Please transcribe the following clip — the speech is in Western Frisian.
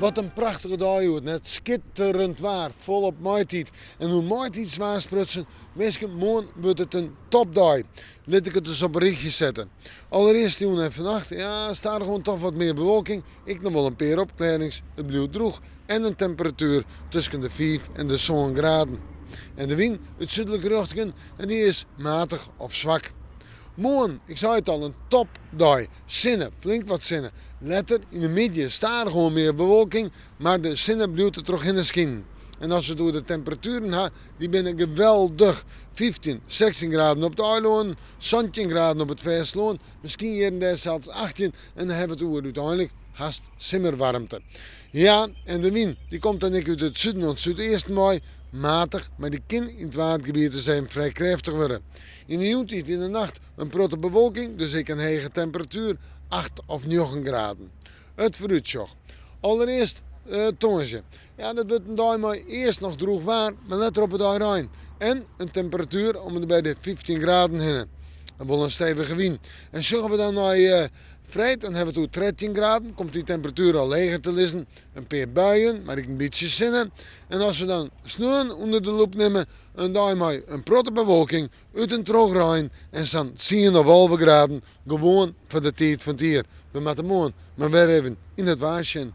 Wat in prachtige dei hjoed, net skitterend waar, folop maitiid. En oer maitiidswaar sprutsen, minsken, moarn wurdt it in topdei. Lit ik it ris op in rychje sette. Allerearst jûn en fannacht, ja, stadichoan toch wat mear bewolking, ek noch wol in pear opklearrings, it bliuwt drûch en in temperatuer tusken de 5 en de 7 graden. En de wyn út súdlike rjochtingen en dy is matich of swak. Moarn, ik sei it al, in topdei. Sinne, flink wat sinne. Letter yn de middei stadichoan mear bewolking, mar de sinne bliuwt der trochhinne skinen. En as we it oer de temperatueren ha, dy binne geweldich. 15, 16 graden op de eilannen, 17 graden op it fêstelân, miskien hjir en dêr sels 18 en dan ha we it oer úteinlik hast simmerwaarmte. Ja, en de wyn, dy komt dan ek út it suden oant súdeasten wei, matich, mar dy kin yn it Waadgebiet dus even frij krêftich wurde. Yn de jûntiid yn de nacht in protte bewolking, dus ek in hege temperatuer, 8 of 9 graden. It foarútsjoch. Allerearst tongersdei. Ja, dat wurdt in dei mei earst noch drûch waar, mar letter op 'e dei rein. En in temperatuer om en by de 15 graden hinne. En wol in stevige wyn. En sjogge we dan nei freed, dan ha we it oer 13 graden. Komt dy temperatuer al leger te lizzen. In pear buien, mar ek in bytsje sinne. En as we dan sneon ûnder de loep nimme, in dei mei in protte bewolking, út en troch rein en sa'n 10 of 11 graden, gewoan foar de tiid fan it jier. We moatte moarn mar wer even yn it waar sjen.